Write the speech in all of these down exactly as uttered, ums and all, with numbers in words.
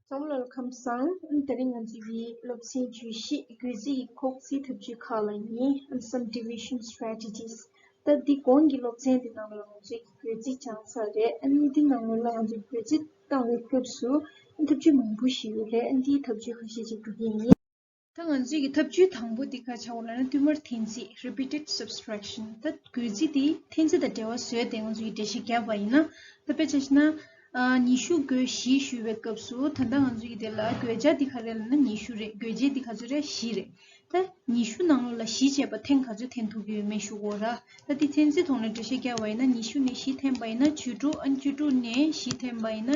ཚང་མ་ལ་ཁམས་བཟང་། ཨ་ནི་དེ་རིང་ང་ཚོའི་གི་སློབ་ཚན་བཅུ་བཞི། བགོད་རྩིས་ཀྱི་ཁོག་རྩིས་ཐབས་ཇུས་ཁག་ལ་ཡིན། ཨ་ནི་subdivision strategies། ད་འདི་གོང་གི་སློབ་ཚན་འདི་ནང་ལ་ང་ཚོའི་གི་བགོད་རྩིས་སྦྱངས་ཚར་རེད། ཨ་ནི་འདི་ནང་ལོགས་ལ་ང་ཚོའི་བགོད་རྩིས་བཏང་བའི་སྐབས་སུ་ཨ་ནི་ཐབས་ཇུས་མང་པོ་ཞིག་ཡོད་རེད། ཨ་ནི་འདིའི་ཐབས་ཇུས་ཁ་ཤས་ཅིག་འགྲོ་གི་ཡིན། ད་ང་ཚོའི་གི་ཐབས་ཇུས་དང་པོ་འདི་ག་ཆགས་པ་ལབ་ན་བསྟུད་མར་འཐེན་རྩིས། Repeated subtraction། ད་བགོད་རྩིས་འདི་འཐེན་རྩིས་དང་འབྲེལ་བ་བཟོས་ཏེ་ང་ཚོ་ཡིས་འགྲེལ་བཤད་བརྒྱབ་པ་ཡིན་ན། ད་དཔེ་ཆ་བཞག་ན། ཨ། ཉི་ཤུ་བགོས་བཞི་ཞུས་པའི་སྐབས་སུ་ད་ལྟ་ང་ཚོ་ཡིས་དེ་ལ་བགོད་བྱ་འདི་ག་རེ་ལབ་ན་ཉི་ཤུ་རེད། བགོ་བྱེད་འདི་ག་ཚོད་རེད། བཞི་རེད། ད་ཉི་ཤུ་ནང་ལོགས་ལ་བཞི་བྱས་པ་ཐེངས་ག་ཚོད་འཐེན་ཐུབ་ཀྱི་ཡོད་མེད་ཞུ་དགོས་ར། ད་འདི་འཐེན་རྩིས་ཐོག་ནས་འགྲེལ་བཤད་བརྒྱབ་པ་ཡིན་ན། ཉི་ཤུ་ནས་བཞི་འཐེན་པ་ཡིན་ན་བཅུ་དྲུག་ཨ་ནི་བཅུ་དྲུག་ནས་བཞི་འཐེན་པ་ཡིན་ན།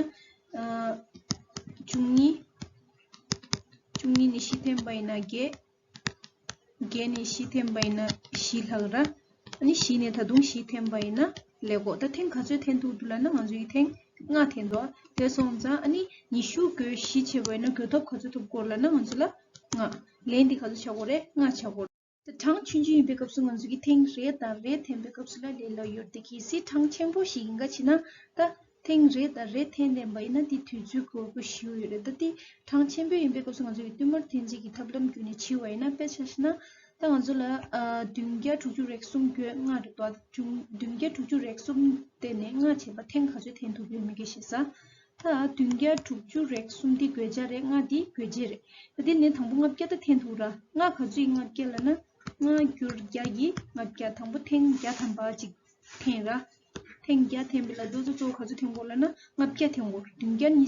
ཨ། བཅུ་གཉིས། བཅུ་གཉིས་ནས་བཞི་འཐེན་པ་ཡིན་ན་བརྒྱད། བརྒྱད་ནས་བཞི་འཐེན་པ་ཡིན་ན་བཞི་ལྷག་ར། ཨ་ནི་བཞི་ནས་ད་དུང་བཞི་འཐེན་པ་ཡིན་ན་ལས་གོ། ད་ཐེངས་ག་ཚོད་འཐེན་ཐུབ་འདུག་ལབ་ན་ང་ཚོ་ཡིས་ཐེངས་ལྔ་འཐེན་འདུག་དེ་སོང་ཙང་ཨ་ནི་ཉི་ཤུ་བགོས་བཞི་བྱས་པ་ཡིན་ན་བགོ་ཐོབ་ག་ཚོད་ཐོབ་དགོས་ལབ་ན་ང་ཚོ་ལ་ལྔ། ལན་འདི་ག་ཚོད་ཆགས་དགོས་རེད། ལྔ་ཆགས་དགོས་རེད། ད་གྲངས་ཆུང་ཆུང་ཡིན་པའི་སྐབས་སུ་ང་ཚོ་གིས་ཐེངས་རེ་དང་རེ་འཐེན་པའི་སྐབས་སུ་ལ་ལས་སླ་ཡོད་རེད། དེ་གལ་སྲིད་གྲངས་ཆེན་པོ་ཞིག་ཡིན་ག་བྱས་ན། ད་ཐེངས་རེ་དང་རེ་འཐེན་ལེན་པ་ཡིན་ན་དེ་དུས་ཚོད་འགོར་པོ་ཞེ་པོ་ཡོད་རེད། ད་དེ་གྲངས་ཆེན་པོ་ཡིན་པའི་སྐབས་སུ་ང་ཚོ་གིས་བསྟུད་མར་འཐེན་རྩིས་ཀྱི་ཐབས་ལམ་བརྒྱུད་ནས་བྱས་པ་ཡིན་ན། དཔེ་ཆ་བཞག་ན་ད་ང་ཚོ་ལ་ཨ་བདུན་བརྒྱ་དྲུག་ཅུ་རེ་གསུམ་བགོས་ལྔ་རེད་དོ། བདུན་བདུན་བརྒྱ་དྲུག་ཅུ་རེ་གསུམ་དེ་ནས་ལྔ་བྱས་པ་ཐེངས་ག་ཚོད་འཐེན་ཐུབ་ཡོད་མེད་སྐད་ཆ་བཤད་ས། ད་བདུན་བརྒྱ་དྲུག་ཅུ་རེ་གསུམ་དེ་བགོ་བྱ་རེད། ལྔ་དེ་བགོ་བྱེད་རེད། ད་དེ་ནས་དང་པོ་ལྔ་བརྒྱ་ད་འཐེན་ཐུབ་ར། ལྔ་ག་ཚོད་ཡིན། ལྔ་བརྒྱ་ལབ་ན་ལྔ་བསྒྱུར་བརྒྱ་ཡིན། ལྔ་བརྒྱ། དང་པོ་ཐེངས་བརྒྱ་ཐམ་པ་ཅིག་འཐེན་ར། ཐེངས་བརྒྱ་འཐེན་པ་ལ་རྡོ་རྗེ་གཙོ་བོ་ག་ཚོད་འཐེན་དགོས་ལབ་ན་ལྔ་བརྒྱ་འཐེན་དགོས། བདུན་བརྒྱ་ཉི་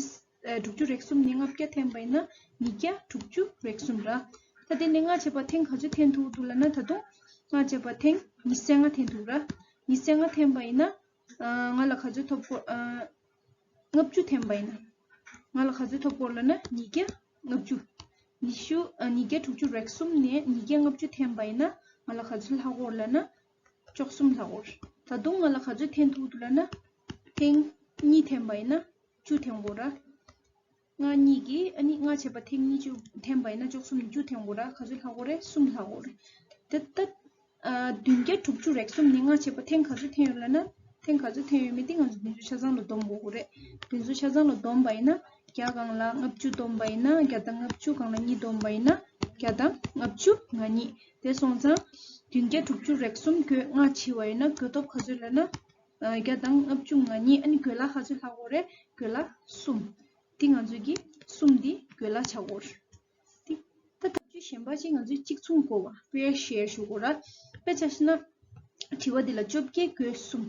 ཨ་དྲུག་ཅུ་རེ་གསུམ་ནས་ལྔ་བརྒྱ་འཐེན་པ་ཡིན་ན་ཉིས་བརྒྱ་དྲུག་ཅུ་རེ་གསུམ་ར། ད་དེ་ནས་ལྔ་བྱས་པ་ཐེངས་ག་ཚོད་འཐེན་ཐུབ་འདུག་ལབ་ན། ད་དུང་ལྔ་བྱས་པ་ཐེངས་ཉི་ཤུ་རྩ་ལྔ་འཐེན་ཐུབ་ར། ཉི་ཤུ་རྩ་ལྔ་འཐེན་པ་ཡིན་ན་ཨ་ང་ལ་ག་ཚོད་ཐོབ་གོ་ཨ། ལྔ་བཅུ་འཐེན་པ་ཡིན་ན། ང་ལ་ག་ཚོད་ཐོབ་གོ་ལབ་ན་ཉིས་བརྒྱ་ལྔ་བཅུ། ཉི་ཤུ་ཨ་ཉིས་བརྒྱ་དྲུག་ཅུ་རེ་གསུམ་ནས་ཉིས་བརྒྱ་ལྔ་བཅུ་འཐེན་པ་ཡིན་ན་ང་ལ་ག་ཚོད་ལྷག་གོ་ལབ་ན་བཅུ་གསུམ་ལྷག་གོ། ད་དུང་ང་ལ་ག་ཚོད་འཐེན་ཐུབ་འདུག་ལབ་ན། ཐེངས་གཉིས་འཐེན་པ་ཡིན་ན་བཅུ་འཐེན་གོ་ར། ལྔ་གཉིས་ཀྱིས་ཨ་ནི་ལྔ་བྱས་པ་ཐེངས་གཉིས་བཅུ་འཐེན་པ་ཡིན་ན་བཅུ་གསུམ་ནས་བཅུ་འཐེན་གོ་ར། ག་ཚོད་ལྷག་གོ་རེད། གསུམ་ལྷག་གོ་རེད། དེ་ལྟར། ཨ་བདུན་བརྒྱ་དྲུག་ཅུ་རེ་གསུམ་ནས་ལྔ་བྱས་པ་ཐེངས་ག་ཚོད་འཐེན་ཡོད་ལབ་ན། ཐེངས་ག་ཚོད་འཐེན་ཡོད་མེད་དེ་ང་ཚོ་དེ་ཚོ་ཆ་ཚང་ལ་བསྡོམས་དགོས་ཀྱི་རེད། དེ་ཚོ་ཆ་ཚང་ལ་བསྡོམས་པ་ཡིན་ན་བརྒྱ་སྒང་ལ་ལྔ་བཅུ་བསྡོམས་པ་ཡིན་ན། བརྒྱ་དང་ལྔ་བཅུ་སྒང་ལ་གཉིས་བསྡོམས་པ་ཡིན་ན་བརྒྱ་དང་ལྔ་བཅུ་ང་གཉིས། དེ་སོང་ཙང་བདུན་བརྒྱ་དྲུག་ཅུ་རེ་གསུམ་བགོས་ལྔ་བྱས་པ་ཡིན་ན་བགོ་ཐོབ་ག་ཚོད་ལབ་ན། ཨ་བརྒྱ་དང་ལྔ་བཅུ་ང་གཉིས། ཨ་ནི་བགོ་ལྷག་ག་ཚོད་ལྷག་གོ་རེད། བགོ་ལྷག་གསུམ། འདི་ང་ཚོས་ཀྱི་གསུམ་འདི་བགོ་ལྷག་ཆགས་ཡོད་རེད། ད་ཐབས་ཇུས་གཞན་པ་ཅིག་ང་ཚོས་གཅིག་མཚུངས་བགོ་བ། pair share ཞུ་དགོས་ར། དཔེ་ཆ་བཞག་ན། དྲི་བ་འདི་ལ་བཅོ་བརྒྱད་བགོས་གསུམ།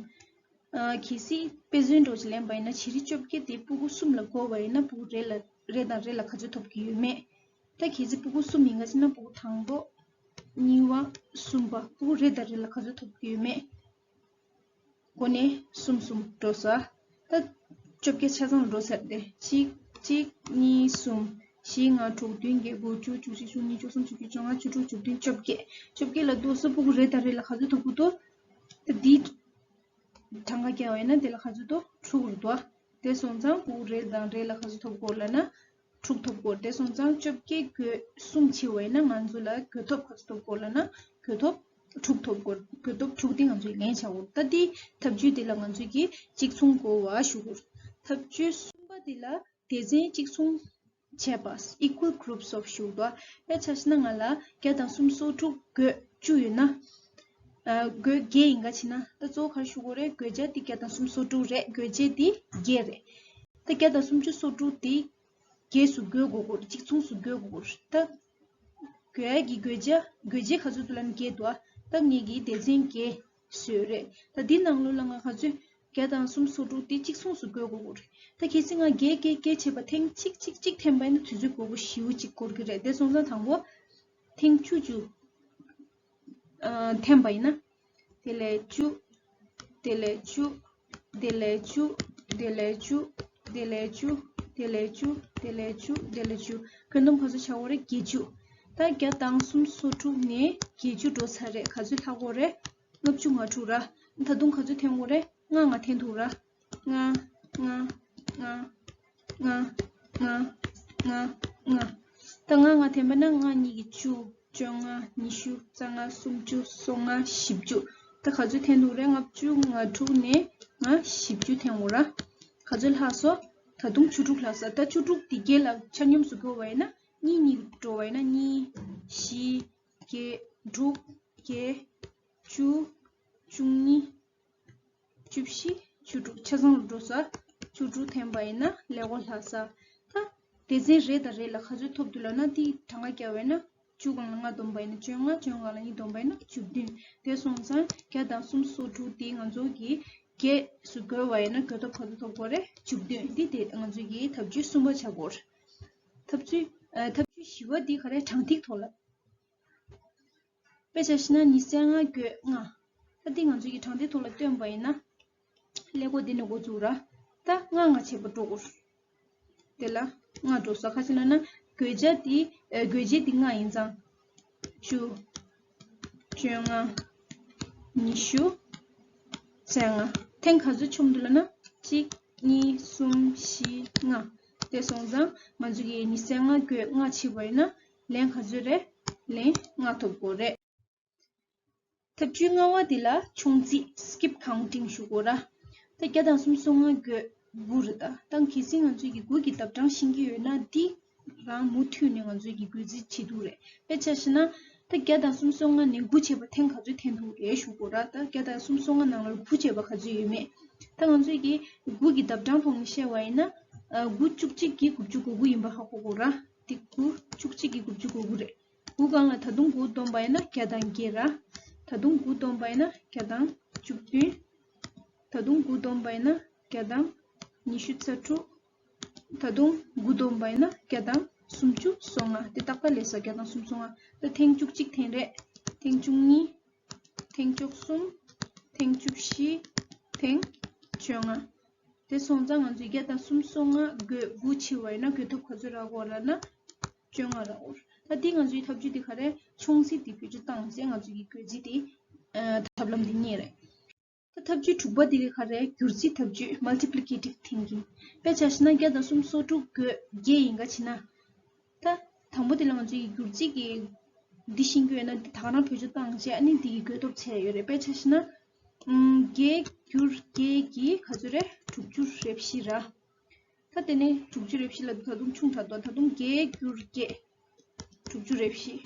ཨ་གལ་སྲིད་དཔེ་མཚོན་འདྲ་ཅིག་ལེན་པ་ཡིན་ན་བྱི་རིལ་བཅོ་བརྒྱད་དེ་ཕྲུ་གུ་གསུམ་ལ་བགོ་བ་ཡིན་ན་ཕྲུ་གུ་རེ་ལ་རེ་དང་རེ་ལ་ག་ཚོད་ཐོབ་ཀྱི་ཡོད་མེད། ད་གལ་སྲིད་ཕྲུ་གུ་གསུམ་ཡིན་ག་ཟེར་ན་ཕྲུ་གུ་དང་པོ། གཉིས་པ། གསུམ་པ། ཕྲུ་གུ་རེ་དང་རེ་ལ་ག་ཚོད་ཐོབ་ཀྱི་ཡོད་མེད། འགོ་ནས་གསུམ་གསུམ་འགྲོ་ས། ད་བཅོ་བརྒྱད་ཆ་ཚང་འགྲོ་ས་རེད་དེ། གཅིག་གཅིག་གཉིས། གསུམ། བཞི། ལྔ། དྲུག་བདུན། བརྒྱད། དགུ། བཅུ། བཅུ་གཅིག། བཅུ་གཉིས། བཅུ་གསུམ། བཅུ་བཞི། བཅོ་ལྔ། བཅུ་དྲུག་བཅུ་བདུན། བཅོ་བརྒྱད། བཅོ་བརྒྱད་ལ་ལྟོས་སོ། ཕྲུ་གུ་རེ་དང་རེ་ལ་ག་ཚོད་ཐོབ་ཀྱི་འདུག་ད་འདི་གྲངས་ཀ་བརྒྱབ་པ་ཡིན་ན་དེ་ལ་ག་ཚོད་འདུག་དྲུག་རེད་འདུག་དེ་སོང་ཙང་ཕྲུ་གུ་རེ་དང་རེ་ལ་ག་ཚོད་ཐོབ་ཀྱི་ཡོད་ལབ་ན། དྲུག་ཐོབ་ཀྱི་ཡོད། དེ་སོང་ཙང་བཅོ་བརྒྱད་བགོས་གསུམ་བྱས་པ་ཡིན་ན་ང་ཚོ་ལ་བགོ་ཐོབ་ག་ཚོད་ཐོབ་ཀྱི་ཡོད་ལབ་ན་བགོ་ཐོབ་དྲུག་ཐོབ་ཀྱི་ཡོད། བགོ་ཐོབ་དྲུག་དེ་ང་ཚོས་ལན་ཆགས་ཀྱི་ཡོད། ད་དེ་ཐབས་ཇུས་དེ་ལ་ང་ཚོས་ཀྱིས་གཅིག་མཚུངས་བགོ་བ་ཞུ་དགོས། ཐབས་ཇུས་གསུམ་པ་དེ་ལ་སྡེ་ཚན་གཅིག་མཚུངས་བྱས་པ། equal groups of ཞུ་གི་འདུག་དཔེ་ཆ་བཞག་ན་ང་ལ་བརྒྱ་དང་སུམ་ཅུ་སོ་དྲུག་བགོས་བཅུ་ཡོད་ན། ཨ་བགོས་བརྒྱད་ཡིན་ག་བྱས་ན། ད་གཙོ་བོ་ག་རེ་ཞུ་དགོས་རེད། བགོ་བྱ་དེ་བརྒྱ་དང་སུམ་ཅུ་སོ་དྲུག་རེད། བགོ་བྱེད་དེ་བརྒྱད་རེད། ད་བརྒྱ་དང་སུམ་ཅུ་སོ་དྲུག་དེ་བརྒྱད་སུ་བགོ་དགོས་ཀྱི་རེད། གཅིག་མཚུངས་སུ་བགོ་དགོས་ཀྱི་རེད། ད་བགོ་ཡ་གི་བགོ་བྱ་བགོ་བྱེད་ག་ཚོད་འདུག་ལབ་ན་བརྒྱད་འདུག་ད་ངེད་ཀྱིས་སྡེ་ཚན་བརྒྱད་བཟོས་རེད། ད་འདི་ནང་ལོགས་ལ་ང་ག་ཚོད་བརྒྱ་དང་སུམ་ཅུ་སོ་དྲུག་དེ་གཅིག་མཚུངས་སུ་བགོ་དགོས་ཀྱི་རེད། ད་གལ་སྲིད་ང་བརྒྱད་བརྒྱད་བརྒྱད་བྱས་པ་ཐེངས་གཅིག་གཅིག་གཅིག་འཐེན་པ་ཡིན་ན་དུས་ཚོད་འགོར་པོ་ཞེ་པོ་ཅིག་འགོར་གྱི་རེད། དེ་སོང་ཙང་དང་པོ་ཐེངས་བཅུ་བཅུ་ཨ་འཐེན་པ་ཡིན་ན། དེ་ལས་བཅུ། དེ་ལས་བཅུ། དེ་ལས་བཅུ། དེ་ལས་བཅུ། དེ་ལས་བཅུ། དེ་ལས་བཅུ། དེ་ལས་བཅུ། དེ་ལས་བཅུ། ཁྱོན་བསྡོམས་ག་ཚོད་ཆགས་ཀྱི་ཡོད་རེད། བརྒྱད་ཅུ། ད་བརྒྱ་དང་སུམ་ཅུ་སོ་དྲུག་ནས་བརྒྱད་ཅུ་འགྲོ་ཚར་རེད། ག་ཚོད་ལྷག་གི་ཡོད་རེད། ལྔ་བཅུ་ང་དྲུག་ར། ད་དུང་ག་ཚོད་འཐེན་དགོས་རེད། ལྔ་ལྔ་འཐེན་ཐུབ་ར། ལྔ། ལྔ། ལྔ། ལྔ། ལྔ། ལྔ། ལྔ། ད་ལྔ་ལྔ་འཐེན་པ་ན་ལྔ་གཉིས་ཀྱི་བཅུ། བཅོ་ལྔ། ཉི་ཤུ། རྩ་ལྔ། སུམ་ཅུ། སོ་ལྔ། བཞི་བཅུ། ད་ག་ཚོད་འཐེན་ཐུབ་རེད། ལྔ་བཅུ་ང་དྲུག་ནས་ང་བཞི་བཅུ་འཐེན་དགོས་ར། ག་ཚོད་ལྷག་སོང་། ད་དུང་བཅུ་དྲུག་ལྷག་ས། ད་བཅུ་དྲུག་དེ་བརྒྱད་ལ་ཆ་སྙོམས་སུ་བགོས་པ་ཡིན་ན་གཉིས་གཉིས་འགྲོ་བ་ཡིན་ན་གཉིས། བཞི། བརྒྱད། དྲུག་བརྒྱད། བཅུ། བཅུ་གཉིས། བཅུ་བཞི། བཅུ་དྲུག་ཆ་ཚང་རུ་འགྲོ་ས། བཅུ་དྲུག་འཐེན་པ་ཡིན་ན་ཀླད་ཀོར་ལྷག་ས། ད་སྡེ་ཚན་རེ་དང་རེ་ལ་ག་ཚོད་ཐོབ་འདུག་ལབ་ན་དེ་གྲངས་ཀ་བརྒྱབ་པ་ཡིན་ན། བཅུ་སྒང་ལ་ལྔ་བསྡོམས་པ་ཡིན་ན་བཅོ་ལྔ། བཅོ་ལྔ་སྒང་ལ་གཉིས་བསྡོམས་པ་ཡིན་ན་བཅུ་བདུན། དེ་སོང་ཙང་བརྒྱ་དང་སུམ་ཅུ་སོ་དྲུག་དེ་ང་ཚོ་གི་བརྒྱད་སུ་བགོས་པ་ཡིན་ན་བགོས་ཐོབ་ག་ཚོད་ཐོབ་དགོས་རེད། བཅུ་བདུན། འདི་དེ་ང་ཚོ་གི་ཐབས་བྱུས་གསུམ་པ་ཆགས་ཀྱི་ཡོད་རེད། ཐབས་བྱུས། ཨ། ཐབས་བྱུས་བཞི་པ་འདི་ག་རེ། གྲངས་ཐིག་ཐོག་ལ། དཔེ་ཆ་བཞག་ན་ཉི་ཤུ་རྩ་ལྔ་བགོས་ལྔ། ད་འདི་ང་ཚོ་གི་གྲངས་ཐིག་ཐོག་ལ་སྟོན་པ་ཡིན་ན། ཀླད་ཀོར་འདི་ནས་འགོ་བཙུགས་ར། ད་ལྔ་ལྔ་བྱས་པ་འགྲོ་དགོས། དེ་ལ་ལྔ་འགྲོ་ས། ག་ཅི་ལབ་ན་བགོ་བྱ་འདི། ཨ། བགོ་བྱ་འདི་ལྔ་ཡིན་ཙང་། བཅུ། བཅོ་ལྔ། ཉི་ཤུ། རྩ་ལྔ། ཐེངས་ག་ཚོད་ཆོམ་འདུག་ལབ་ན། གཅིག་གཉིས། གསུམ། བཞི། ལྔ། དེ་སོང་ཙང་ང་ཚོ་གི་ཉི་ཤུ་རྩ་ལྔ་བགོས་ལྔ་བྱས་པ་ཡིན་ན་ལན་ག་ཚོད་རེད། ལན་ལྔ་ཐོབ་དགོས་རེད། ཐབས་བྱུས་ལྔ་པ་འདི་ལ་མཆོང་ཚིག skip counting ཞུ་དགོས་ར། ད་བརྒྱ་དང་སུམ་ཅུ་སོ་ལྔ་བགོས་དགུ་རེད། ད་ད་གལ་སྲིད་ང་ཚོས་ཀྱི་དགུ་གི་ལྡབ་གྲངས་ཤེས་ཀྱི་ཡོད་ན་འདི་རང་མུ་མཐུད་ནས་ང་ཚོས་ཀྱི་བགོ་རྩིས་བྱེད་ཐུབ་རེད། དཔེ་ཆ་བཞག་ན་ད་བརྒྱ་དང་སུམ་ཅུ་སོ་ལྔ་ནས་དགུ་བྱས་པ་ཐེངས་ག་ཚོད་འཐེན་ཐུབ་རེད་ཞུ་དགོས་ར། ད་བརྒྱ་དང་སུམ་ཅུ་སོ་ལྔ་ནང་ལ་དགུ་བྱས་པ་ག་ཚོད་ཡོད་མེད། ད་ང་ཚོས་ཀྱི་དགུ་གི་ལྡབ་གྲངས་ཐོག་ནས་བཤད་པ་ཡིན་ན། ཨ། དགུ་བཅུ་གཅིག་གིས་དགུ་བཅུ་གོ་དགུ་ཡིན་པ་ཧ་གོ་དགོས་ར། འདི་དགུ་བཅུ་གཅིག་གིས་དགུ་བཅུ་གོ་དགུ་རེད། དགུ་སྒང་ལ་ད་དུང་དགུ་བསྡོམས་པ་ཡིན་ན་བརྒྱ་དང་བརྒྱད་ར། ད་དུང་དགུ་བསྡོམས་པ་ཡིན་ན་བརྒྱ་དང་བཅུ་བདུན། ད་དུང་དགུ་བསྡོམས་པ་ཡིན་ན་བརྒྱ་དང་ཉི་ཤུ་རྩ་དྲུག་ད་དུང་དགུ་བསྡོམས་པ་ཡིན་ན་བརྒྱ་དང་སུམ་ཅུ་སོ་ལྔ། དེ་ཏག་ཏག་ལས་ས། བརྒྱ་དང་སུམ་ཅུ་སོ་ལྔ། ད་ཐེངས་བཅུ་གཅིག་འཐེན་རེད། ཐེངས་བཅུ་གཉིས། ཐེངས་བཅུ་གསུམ། ཐེངས་བཅུ་བཞི། ཐེངས་བཅོ་ལྔ། དེ་སོང་ཙང་ང་ཚོས་བརྒྱ་དང་སུམ་ཅུ་སོ་ལྔ་བགོས་དགུ་བྱས་པ་ཡིན་ན་བགོས་ཐོབ་ག་ཚོད་རག་གི་ཡོད་ལབ་ན། བཅོ་ལྔ་རག་གི་ཡོད། ད་འདི་ང་ཚོའི་ཐབས་བྱུས་འདི་ག་རེ། མཆོང་ཚིག་འདི་བེད་སྤྱོད་བཏང་བྱས་ང་ཚོས་ཀྱི་བགོ་རྩིས་དེ། ཨ། ཐབས་ལམ་འདི་གཉིས་རེད། ད་ཐབས་བྱུས་དྲུག་པ་འདི་ག་རེ། བསྒྱུར་རྩིས་ཐབས་བྱུས། Multiplicative thinking། དཔེ་ཆ་བཞག་ན་བརྒྱ་དང་སུམ་ཅུ་སོ་དྲུག་བགོས་བརྒྱད་ཡིན་ག་བྱས་ན། ད་དང་པོ་དེ་ལ་ང་ཚོས་ཀྱི་བསྒྱུར་རྩིས་ཀྱི་འདི་ཤེས་ཀྱི་ཡོད་ན་འདི་ད་ག་རང་བེད་སྤྱོད་བཏང་བྱས་ཨ་ནི་འདི་གི་བགོས་ཐོབ་བྱས་ཡོད་རེད། དཔེ་ཆ་བཞག་ན། ཨམ། བརྒྱད་བསྒྱུར་བརྒྱད་ཀྱི་ག་ཚོད་རེད། དྲུག་ཅུ་རེ་བཞི་ར། ད་དེ་ནས་དྲུག་ཅུ་རེ་བཞི་ལ་ད་དུང་ཆུང་དྲགས་འདུག་ད་དུང་བརྒྱད་བསྒྱུར་བརྒྱད། དྲུག་ཅུ་རེ་བཞི།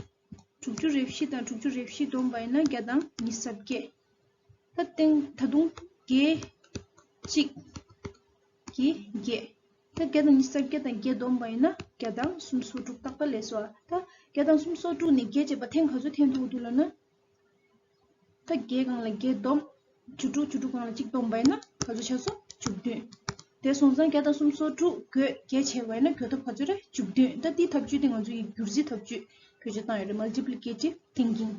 དྲུག་ཅུ་རེ་བཞི་དང་དྲུག་ཅུ་རེ་བཞི་བསྡོམས་པ་ཡིན་ན་བརྒྱ་དང་ཉི་ཤུ་རྩ་བརྒྱད། ད་ཐེངས་ད་དུང་བརྒྱད་གཅིག་གི་བརྒྱད། ད་བརྒྱ་དང་ཉི་ཤུ་རྩ་བརྒྱད་དང་བརྒྱད་བསྡོམས་པ་ཡིན་ན་བརྒྱ་དང་སུམ་ཅུ་སོ་དྲུག་ཏག་ཏག་ལས་སོ། ད་བརྒྱ་དང་སུམ་ཅུ་སོ་དྲུག་ནས་བརྒྱད་བྱས་པ་ཐེངས་ག་ཚོད་འཐེན་ཐུབ་འདུག་ལབ་ན། ད་བརྒྱད་སྒང་ལ་བརྒྱད་བསྡོམས། བཅུ་དྲུག་བཅུ་དྲུག་སྒང་ལ་གཅིག་བསྡོམས་པ་ཡིན་ན་ག་ཚོད་ཆགས་སོང་། བཅུ་བདུན། དེ་སོང་ཙང་བརྒྱ་དང་སུམ་ཅུ་སོ་དྲུག་བགོས་བརྒྱད་བྱས་པ་ཡིན་ན་བགོས་ཐོབ་ག་ཚོད་རེད། བཅུ་བདུན། ད་འདིའི་ཐབས་བྱུས་དེ་ང་ཚོ་ཡི་བསྒྱུར་རྩིས་ཐབས་བྱུས་བེད་སྤྱོད་བཏང་ཡོད་རེད། Multiplicative thinking།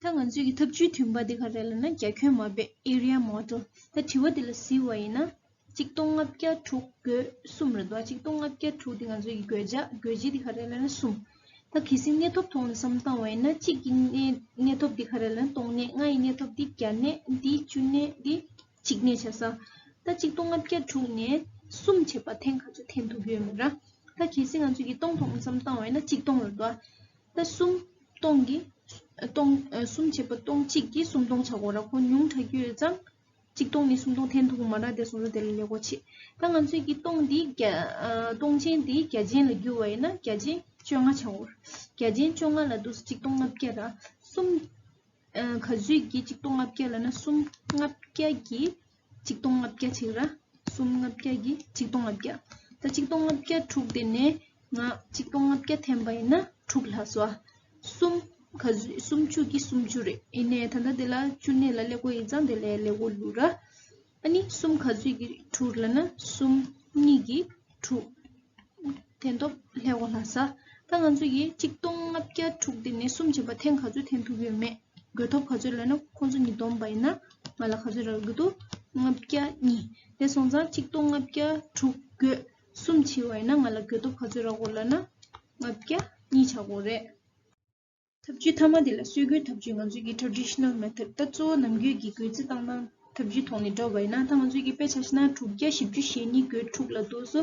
ད་ང་ཚོས་ཀྱི་ཐབས་བྱུས་བདུན་པ་འདི་ག་རེ་ལབ་ན་རྒྱ་ཁྱོན་མ་དཔེ། Area model། ད་དྲི་བ་འདི་ལ་གཟིགས་པ་ཡིན་ན། གཅིག་སྟོང་ལྔ་བརྒྱ་དྲུག་བགོས་གསུམ་རེད་འདུག་གཅིག་སྟོང་ལྔ་བརྒྱ་དྲུག་འདི་ང་ཚོས་ཀྱི་བགོ་བྱ་བགོ་བྱེད་འདི་ག་རེ་ལབ་ན་གསུམ། ད་གལ་སྲིད་གནས་ཐོབ་ཐོག་ནས་བསམ་བཏང་བ་ཡིན་ན་གཅིག་གི་གནས་གནས་ཐོབ་འདི་ག་རེ་ལབ་ན་སྟོང་གནས། ལྔ་ཡི་གནས་ཐོབ་འདི་བརྒྱ་གནས། འདི་བཅུ་གནས། འདི་གཅིག་གནས་ཆགས་ས། ད་གཅིག་སྟོང་ལྔ་བརྒྱ་དྲུག་ནས་གསུམ་བྱས་པ་ཐེངས་ག་ཚོད་འཐེན་ཐུབ་ཀྱི་ཡོད་མེད་ར། ད་གལ་སྲིད་ང་ཚོས་ཀྱི་སྟོང་ཐོག་ནས་བསམ་བཏང་བ་ཡིན་ན་གཅིག་སྟོང་རེད་འདུག་ད་གསུམ་སྟོང་གི་སྟོང་ཨ་གསུམ་བྱས་པ་སྟོང་གཅིག་གིས་སུམ་སྟོང་ཆགས་ཀྱི་ཡོད་ར། ཁོ་ཉུང་དྲགས་ཀྱི་ཡོད་ཙང་། གཅིག་སྟོང་ནས་སུམ་སྟོང་འཐེན་ཐུབ་ཀྱི་མ་རེད། དེ་སོང་ཙང་དེ་ལ་ཀླད་ཀོར་ཕྱེ། ད་ང་ཚོས་ཀྱི་སྟོང་འདི་བརྒྱ་ཨ་སྟོང་ཆེན་འདི་བརྒྱ་ཆེན་ལ་བསྒྱུར་བ་ཡིན་ན་བརྒྱ་ཆེན་བཅོ་ལྔ་ཆགས་ཀྱི་ཡོད་ར། བརྒྱ་ཆེན་བཅོ་ལྔ་ལབ་དུས་གཅིག་སྟོང་ལྔ་བརྒྱ་ར། གསུམ་ཨ་ག་ཚོད་ཀྱིས་གཅིག་སྟོང་ལྔ་བརྒྱ་ལབ་ན་གསུམ་ལྔ་བརྒྱ་གིས་གཅིག་སྟོང་ལྔ་བརྒྱ་བྱེད་ཀྱི་ར། གསུམ་ལྔ་བརྒྱ་གིས་གཅིག་སྟོང་ལྔ་བརྒྱ། ད་གཅིག་སྟོང་ལྔ་བརྒྱ་དྲུག་དེ་ནས་ང་གཅིག་སྟོང་ལྔ་བརྒྱ་འཐེན་པ་ཡིན་ན་དྲུག་ལྷག་སོང་ཨ། གསུམ་ག་ཚོད། སུམ་ཅུ་གིས་སུམ་ཅུ་རེད། ཡིན་ནའི་ད་ལྟ་དེ་ལ་བཅུ་གནས་ལ་ཀླད་ཀོར་ཡིན་ཙང་དེ་ལ་ཀླད་ཀོར་བླུགས་ར། ཨ་ནི་གསུམ་ག་ཚོད་ཀྱིས་དྲུག་ལབ་ན་གསུམ་གཉིས་ཀྱིས་དྲུག་འཐེན་ཐོབ་ཀླད་ཀོར་ལྷག་ས། ད་ང་ཚོ་ཡིས་གཅིག་སྟོང་ལྔ་བརྒྱ་དྲུག་དེ་ནས་གསུམ་བྱས་པ་ཐེངས་ག་ཚོད་འཐེན་ཐུབ་ཡོད་མེད། བགོས་ཐོབ་ག་ཚོད་ལབ་ན་ཁོང་ཚོ་གཉིས་བསྡོམས་པ་ཡིན་ན་ང་ལ་ག་ཚོད་རག་གི་འདུག་ལྔ་བརྒྱ་གཉིས། དེ་སོང་ཙང་གཅིག་སྟོང་ལྔ་བརྒྱ་དྲུག་བགོས་གསུམ་བྱས་པ་ཡིན་ན་ང་ལ་བགོས་ཐོབ་ག་ཚོད་རག་གི་ཡོད་ལབ་ན་ལྔ་བརྒྱ་གཉིས་ཆགས་ཀྱི་ཡོད་རེད། ཐབས་བྱུས་མཐའ་མ་དེ་ལ་སྲོལ་རྒྱུན་ཐབས་བྱུས། ང་ཚོའི་གི་traditional method། ད་གཙོ་བོ་ནམ་རྒྱུན་གྱི་བགོ་རྩིས་བཏང་སྟངས་ཐབས་བྱུས་ཐོག་ནས་འགྲོ་བ་ཡིན་ན། ད་ང་ཚོའི་གི་དཔེ་ཆ་བཞག་ན་དྲུག་བརྒྱ་བཞི་བཅུ་ཞེ་གཉིས་བགོས་དྲུག་ལབ་དུས་སུ།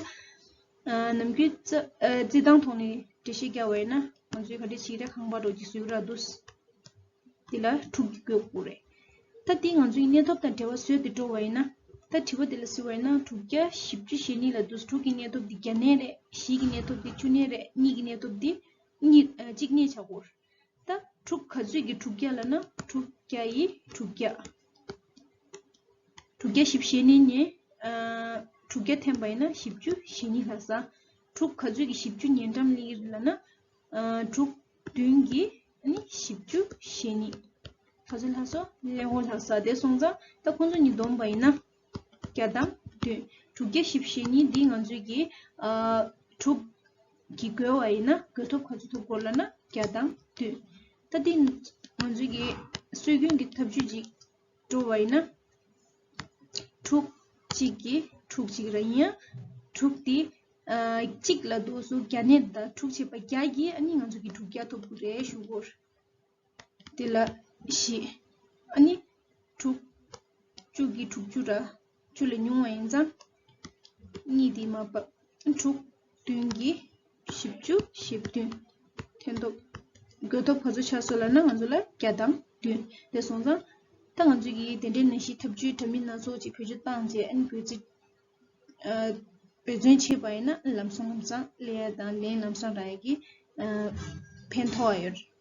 ཨ་ནམ་རྒྱུན་རྩ་ཨ་རྩིས་ཐང་ཐོག་ནས་འགྲེལ་བཤད་རྒྱག་པ་ཡིན་ན་ང་ཚོས་ག་འདྲ་བྱེད་རེད། ཁང་པ་འདྲ་ཅིག་བཟོས་ར་འདུག་དེ་ལ་དྲུག་གིས་བགོ་དགོས་རེད། ད་དེ་ང་ཚོའི་གནས་ཐོབ་དང་འབྲེལ་བ་བཟོས་ཏེ་འགྲོ་བ་ཡིན་ན། ད་དྲི་བ་དེ་ལ་གཟིགས་པ་ཡིན་ན་དྲུག་བརྒྱ་བཞི་བཅུ་ཞེ་གཉིས་ལ་འདུག་དྲུག་གི་གནས་སྟོབས་འདི་བརྒྱ་གནས་རེད། བཞི་གི་གནས་སྟོབས་འདི་བཅུ་གནས་རེད། གཉིས་ཀྱི་གནས་སྟོབས་འདི་གཉིས་ཨ་གཅིག་གནས་བྱ་དགོས། ད་དྲུག་ག་ཚོད་ཀྱི་དྲུག་བརྒྱ་ལབ་ན་དྲུག་བརྒྱ་ཡི་དྲུག་བརྒྱ། དྲུག་བརྒྱ་བཞི་བཅུ་ཞེ་གཉིས་ནས་ཨ་དྲུག་བརྒྱ་འཐེན་པ་ཡིན་ན་བཞི་བཅུ་ཞེ་གཉིས་ལྷག་ས། དྲུག་ག་ཚོད་ཀྱི་བཞི་བཅུ་ཉེ་འགྲམ་སླེབས་ཀྱི་རེད་ལབ་ན། ཨ་དྲུག་བདུན་གྱི་ཨ་ནི་བཞི་བཅུ་ཞེ་གཉིས། ག་ཚོད་ལྷག་སོང་། ཀླད་ཀོར་ལྷག་ས། དེ་སོང་ཙང་ད་ཁོང་ཚོ་གཉིས་བསྡོམས་པ་ཡིན་ན་བརྒྱ་དང་བདུན། དྲུག་བརྒྱ་བཞི་བཅུ་ཞེ་གཉིས་འདི་ང་ཚོས་ཀྱི་ཨ་དྲུག་གི་བགོས་པ་ཡིན་ན་བགོས་ཐོབ་ག་ཚོད་ཐོབ་དགོས་ལབ་ན་བརྒྱ་དང་བདུན། ད་འདི་ང་ཚོས་ཀྱི་སྲོལ་རྒྱུན་གྱི་ཐབས་ཇུས་ཅིག་འགྲོ་བ་ཡིན་ན། དྲུག་གཅིག་གིས་དྲུག་གཅིག་ར་ཡིན་ཡང་། དྲུག་དེ་ཨ་གཅིག་ལ་འདུག་སུ་བརྒྱ་གནས་ད་དྲུག་བྱས་པ་བརྒྱ་གིས་ཨ་ནི་ང་ཚོ་གི་དྲུག་བརྒྱ་ཐོབ་ཀྱི་རེད་ཞུ་དགོས། དེ་ལ་བཞི། ཨ་ནི་དྲུག་བཅུ་གིས་དྲུག་ཅུ་ར་བཅུ་ལས་ཉུང་བ་ཡིན་ཙང་། གཉིས་དེ་མ་བབས། དྲུག་བདུན་གྱིས་བཞི་བཅུ་ཞེ་བདུན། འཐེན་ཐོབ། བགོས་ཐོབ་ག་ཚོད་ཆགས་སོང་ལབ་ན་ང་ཚོ་ལ་བརྒྱ་དང་བདུན། དེ་སོང་ཙང་། ད་ང་ཚོ་གིས་དེ་འདྲའི་ནང་བཞིན་ཐབས་ཇུས་འདྲ་མིན་སྣ་ཚོགས་ཅིག་བེད་སྤྱོད་བཏང་རྗེས་ཨ་ནི་བགོས་རྩིས་ཨ་འབད་བརྩོན་བྱས་པ་ཡིན་ན་ལམ་སང་ལམ་སང་སླེབས་ཡ་དང་ལན་ལམ་སང་རག་ཡ་གི་ཨ་ཕན་ཐོགས་ཡ་ཡོད་རེད།